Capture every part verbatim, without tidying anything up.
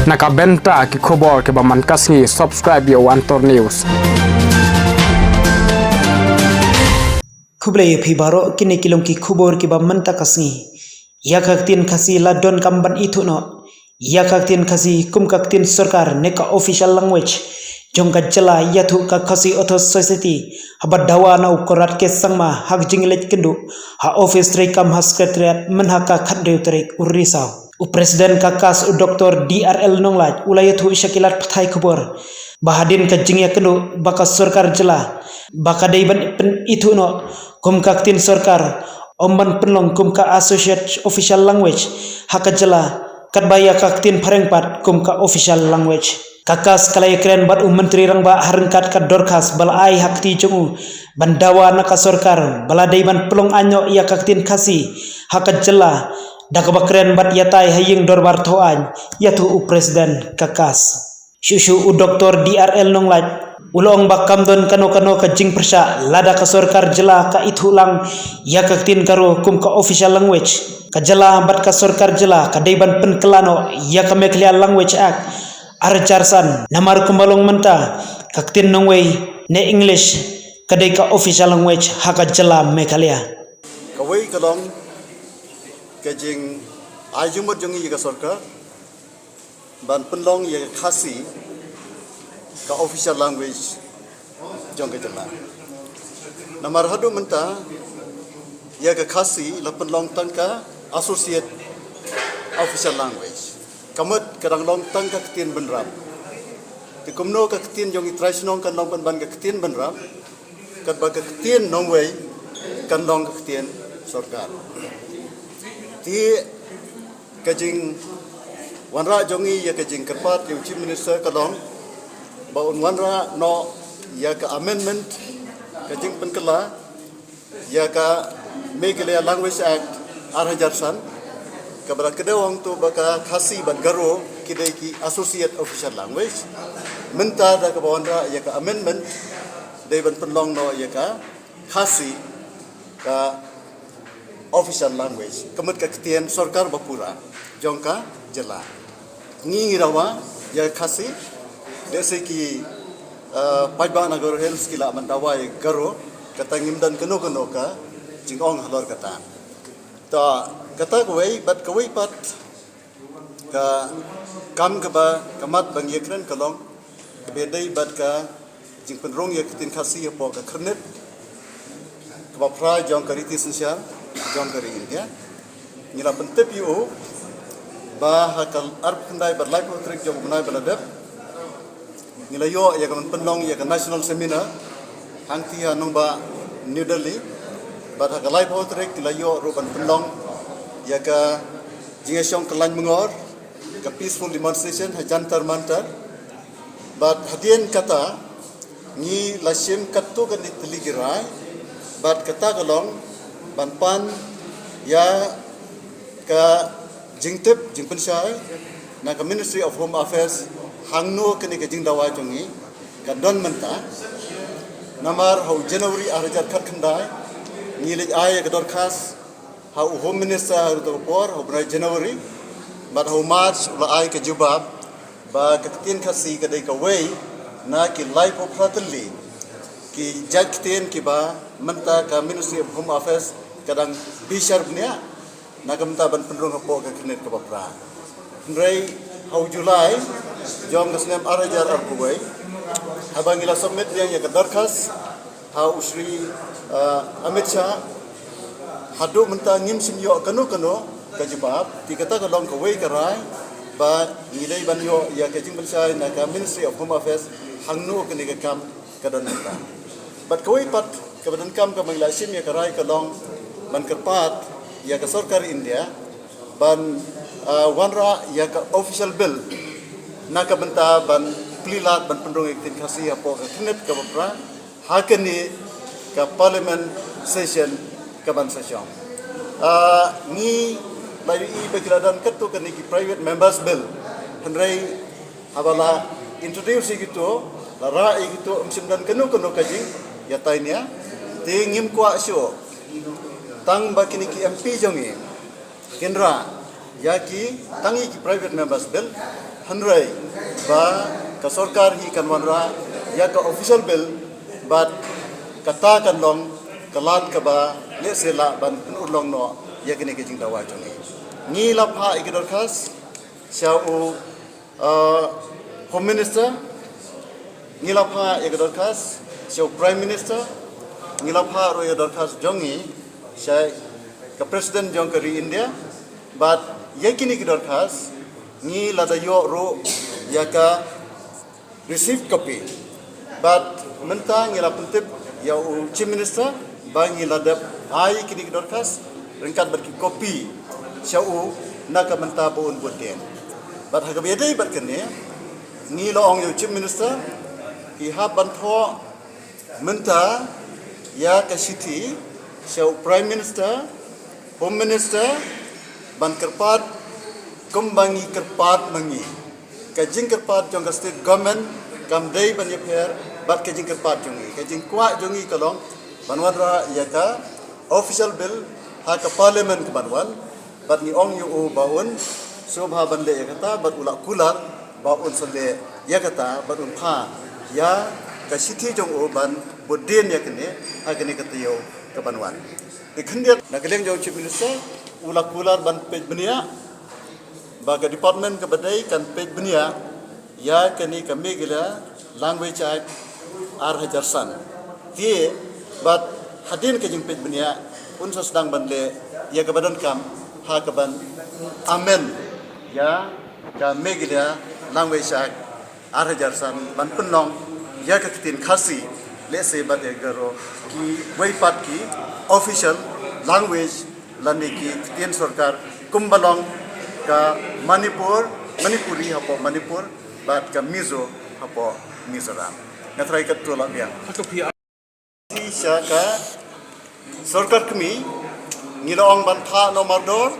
Na ka bynta ki khubor kiba man ka sngi, subscribe ïa u Antor News. Khublei ïa phi baroh, kine ki long ki khubor kiba mynta ka sngi. Ïa ka ktien Khasi la donkam ban ithuh noh ïa ka ktien Khasi kum ka ktien sorkar ne ka official language jong ka jylla, ïathuh ka Khasi Authors Society haba dawa na u Conrad K Sangma ha ka jingïaleit kynduh ha office treikam ha Secretariat mynha ka khathynriew tarik u Risaw. U President ka KAS, u Doktor D R L Nonglait, u la ïathuh sha ki lad pathai khubor ba hadien ka jingïakynduh ba ka sorkar jylla ba ka dei ban pynithuh noh kum ka ktien sorkar, ym ban pynlong kum ka associate official language ha ka jylla, katba ïa ka ktien phareng pat kum ka official language. Ka KAS ka la ïakren bad u Myntri Rangbah ha ryngkat ka dorkhas ba la ai ha kti jong u ban dawa na ka sorkar ba la dei ban pynlong aiñ noh ïa ka ktien Khasi ha ka jylla, da kaba kren bad ïatai ha ïing dorbar thaw aiñ, ïathuh u President ka KAS. Shuh shuh u Doktor D R L Nonglait u la ong ba kam don kano kano ka jingpyrshah lada ka sorkar jylla ka ithuh lang ïa ka ktien Garo kum ka official language. Ka jylla bad ka sorkar jylla ka dei ban pynkylla noh ïa ka Meghalaya Language Act ar hajar san, namar kumba long mynta ka ktien nongwei ne English ka dei ka official language ha ka jylla Meghalaya. Kawei ka long ka jingai jingmut jong ngi ïa ka sorkar ban pynlong ïa ka Khasi ka official language jong ka jylla. Namar haduh mynta ïa ka Khasi la pynlong tang ka associate official language. Ka mut ka dang long tang ka ktien bynrap. Te kumno ka ktien jong i trai shnong kan long pynban ka ktien bynrap, katba ka ktien nongwei kan long ka ktien sorkar. Te ka jingwanrah jong ngi ïa ka jingkyrpad ïa u Chief Minister ka long ba un wanrah noh ïa ka amendment, ka jingpynkylla ïa ka Meghalaya Language Act ar hajar san, kaba la kdew hangto ba ka Khasi bad Garo ki dei ki associate official language. Mynta da kaba wanrah ïa ka amendment, dei ban pynlong noh ïa ka Khasi ka official language, ka mut ka ktien sorkar ba pura jong ka jylla. Ngi ngi dawa ïa ka Khasi, lehse ki, eh, paidbah na Garo Hills ki lah ban dawa ïa ka Garo, kata ngim don kano kano ka jingong halor kata. Ta kata kawei, bad kawei pat ka kam kaba ka mat ba ngi ïakren ka long kaba dei bad ka jingpynrung ïa ka ktien Khasi hapoh ka khyrnit kaba phra jong ka riti synshar jong ka ri India. Ngi la pyntip ïa u ba ha ka arphew khyndai bad laiphew tarik jong u bnai ba la dep, ngi la ïoh ïa ka ban pynlong ïa ka national seminar hangtei ha nongbah New Delhi. Bad ha ka laiphew tarik ngi la ïoh ruh ban pynlong ïa ka jingïashong kyllaiñ myngor, ka peaceful demonstration ha Jantar Mantar. Bad hadien kata ngi la shim katto katne tylli ki rai, bad kata ka long ban pan ïa ka jingtip jingpynshai na ka Ministry of Home Affairs hangno kane ka jingdawa jong ngi ka don mynta. Namar ha u January ar hajar khatkhyndai ngi leit ai ïa ka dorkhas ha u Home Minister ha kato ka por, ha u bnai January, bad ha u March u la ai ka jubab ba ka ktien Khasi ka dei kawei na ki laiphew phra tylli ki jait ktien kiba mynta ka Ministry of Home Affairs ka dang bishar bniah na ka bynta ban pynrung hapoh ka khyrnit kaba phra. Hynrei ha u July jong ka snem ar hajar arphew wei, haba ngi la submit biang ïa ka dorkhas ha u Shri, ah, Amit Shah, haduh mynta ngim shym ïoh kano kano ka jubab. Te kata ka long kawei ka rai ba ngi dei ban ïoh ïa ka jingpynshai na ka Ministry of Home Affairs hangno kane ka kam ka don mynta. Bad kawei pat kaba donkam kaba ngi la shim ïa ka rai ka long ban kyrpad ïa ka sorkar India ban, ah, wanrah ïa ka official bill na ka bynta ban plie lad ban pynrung ïa ka ktien Khasi hapoh ka khyrnit kaba phra ha kane ka parliament session kaban sa shong. Ah, ngi la ïohi ba ki la don katto katne ki private members bill, hynrei haba la introduce ïa kito, la rah ïa kito, ym shym don kano kano ka jingïatai nia. Te ngim kwah shuh tang ba kine ki M P jong ngi kin rah ïa ki, tang ïa ki private members bill, Hynrei ba ka sorkar hi kan wanrah ïa ka official bill, bad kata kan long ka lad kaba lehse lah ban pynurlong noh ïa kane ka jingdawa jong ngi. Ngi la phah ïa ka dorkhas sha u, uh, Home Minister, ngi la phah ïa ka dorkhas sha u Prime Minister, ngi la phah ruh ïa ka dorkhas jong ngi sha ka President jong ka ri India, bad ïa kine ki dorkhas ngi la da ïoh ruh ïa ka receive copy. Bad mynta ngi la pyntip ïa u Chief Minister ba ngi la dep ai kine ki dorkhas ryngkat bad ki copy sha u na ka bynta ba un bud dien. Bad ha kaba ïadei bad kane, ngi la ong ïa u Chief Minister, ki hap ban thoh mynta ïa ka shithi sha u Prime Minister, Home Minister, ban kyrpad kumba ngi kyrpad ma ngi. Ka jingkyrpad jong ka state government kam dei ban ïapher bad ka jingkyrpad jong ngi. Ka jingkwah jong ngi ka long ban wanrah ïa ka official bill ha ka Parliament ka ban wan, bad ngi ong ïa u ba un sngewbha ban leh ïa kata, bad u la kular ba un sa leh ïa kata, bad un phah ïa ka shithi jong u ban bud dien ïa kane ha kane ka taïew ka ban wan. Te khyndiat, na ka liang jong u Chief Minister, u la kular ban peit bniah, ba ka department kaba dei kan peit bniah ïa kane ka Meghalaya Language Act ar hajar san. Te bad hadien ka jingpeit bniah, un sa sdang ban leh ïa kaba donkam ha ka ban amend ïa ka Meghalaya Language Act ar hajar san ban pynlong ïa ka ktien Khasi, lehse bad ïa ka Garo, kiwei pat ki official language lane ki ktien sorkar kumba long ka Manipur, Manipuri hapoh Manipur, bad ka Mizo hapoh Mizoram. Nga tharai katto la biang. Sha ka sorkar kmie, ngi la ong ban phah noh mardor,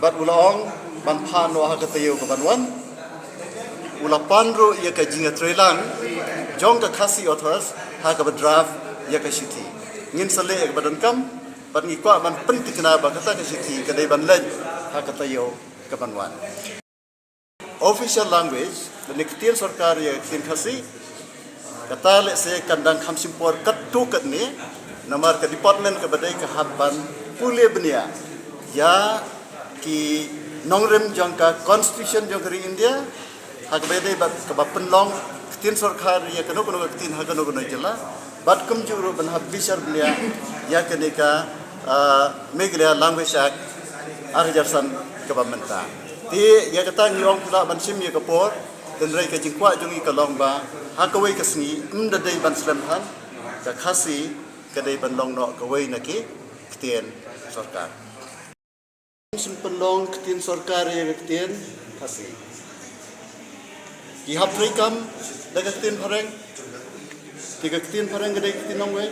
bad u la ong ban phah noh ha ka taïew ka ban wan. U la pan ruh ïa ka jingïatreilang jong ka Khasi Authors ha kaba draft ïa ka shithi. Ngin sa leh ïa kaba donkam, bad ngi kwah ban pynthikna ba kata ka shithi ka dei ban leit ha ka taïew ka ban wan. Official language, lane ktien sorkar ïa ka ktien Khasi, kata lehse kan dang kham shim por katto katne, namar ka department kaba dei ka hap ban pule bniah ïa ki nongrim jong ka Constitution jong ka ri India, ha kaba dei bad kaba pynlong ktien sorkar ïa kano kano ka ktien ha kano kano jylla, bad kumjuh ruh ban hap bishar bniah ïa kane ka, ah, Meghalaya Language Act ar hajar san kaba mynta. Te ïa kata ngi ong phi lah ban shim ïa ka por, hynrei ka jingkwah jong ngi ka long ba ha kawei ka sngi ym da dei ban slem than, ka Khasi ka dei ban long noh kawei na ki ktien sorkar. Shu pynlong ktien sorkar ïa ka ktien Khasi. Ki hap treikam da ka ktien phareng. Te ka ktien phareng ka dei ka ktien nongwei.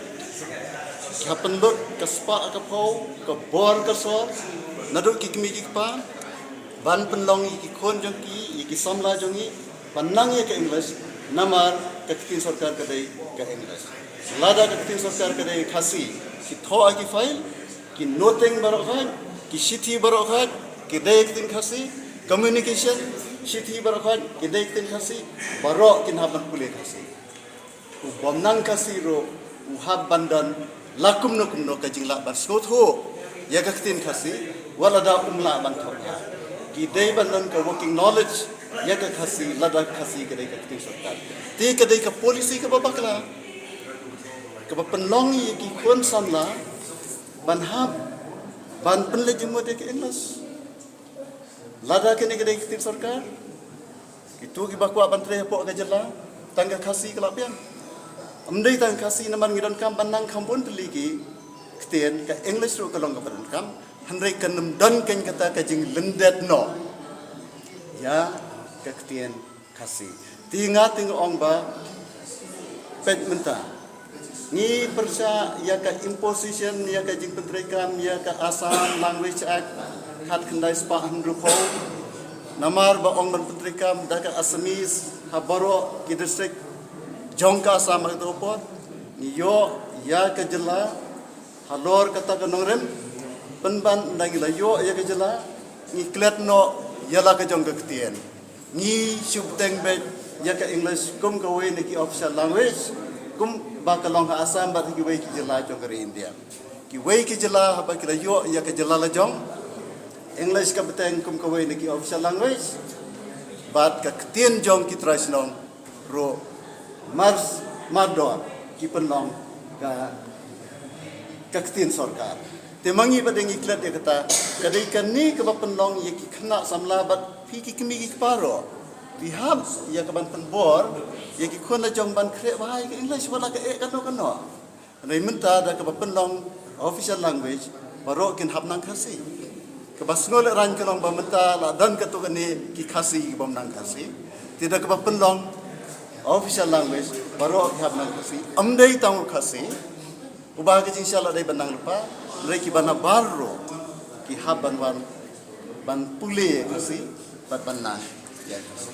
Ki hap pynlut ka spah ka phew, ka bor ka sor, naduh ki kmie ki kpa, ban pynlong ïa ki khun jong ki, ïa ki samla jong ngi, ban nang ïa ka English, namar ka ktien sorkar ka dei ka English. Lada ka ktien sorkar ka dei Khasi, ki thoh ha ki file, ki noteng baroh khoit, ki shithi baroh khoit ki dei ktien Khasi, communication, shithi baroh khoit ki dei ktien Khasi, baroh kin hap ban pule Khasi. U bym nang Khasi ruh u hap ban don la kumno kumno ka jinglah ban sngewthuh ïa ka ktien Khasi, wat lada um lah ban thoh. Ki dei ban don ka working knowledge ïa ka Khasi, lada Khasi ka dei ka ktien sorkar. Te ka dei ka policy kaba bakla, kaba pynlong ïa ki khun samla ban hap ban pynleit jingmut ïa ka English. Lada kane ka dei ka ktien sorkar, kito kiba kwah ban trei hapoh ka jylla, tang ka Khasi ka la biang. Ym dei tang Khasi, namar ngi donkam ban nang kham bun tylli ki ktien, ka English ruh ka long kaba donkam, hynrei kan ym don keiñ kata ka jinglyndet noh ïa ka ktien Khasi. Te nga te nga ong ba, peit mynta, ngi pyrshah ïa ka imposition, ïa ka jingpyntreikam ïa ka Assam Language Act khatkhyndai spah hynriewphew. Namar ba ong ban pyntreikam da ka Assamese ha baroh ki district jong ka Assam ha kato ka por. Ngi ïoh ïa ka jylla halor kata ka nongrim, pynban ynda ngi la ïoh ïa ka jylla, ngi klet noh ïa la ka jong ka ktien. Ngi shu bteng beit ïa ka English kum kawei na ki official language, kum ba ka long ha Assam bad kiwei ki jylla jong ka ri India. Kiwei ki jylla haba ki la ïoh ïa ka jylla la jong, English ka bteng kum kawei na ki official language, bad ka ktien jong ki trai shnong ruh mar, mardor ki pynlong ka, ka ktien sorkar. Te ma ngi ba dei ngi klet ïa kata, ka dei kane kaba pynlong ïa ki khynnah samla bad phi ki kmie ki kpa ruh. Phi hap ïa ka ban pynbor ïa ki khun la jong ban khreh bha ïa ka English wat la ka eh kano kano. Hynrei mynta da kaba pynlong official language, baroh kin hap nang Khasi. Kaba sngewlehraiñ ka long ba mynta la don katto katne ki Khasi ki bym nang Khasi. Te da kaba pynlong official language, baroh ki hap nang Khasi. Ym dei tang u Khasi uba ka jingshisha la dei ban nang lypa, hynrei kiba nabar ruh ki hap ban wan ban pule Khasi bad ban nang ïa Khasi.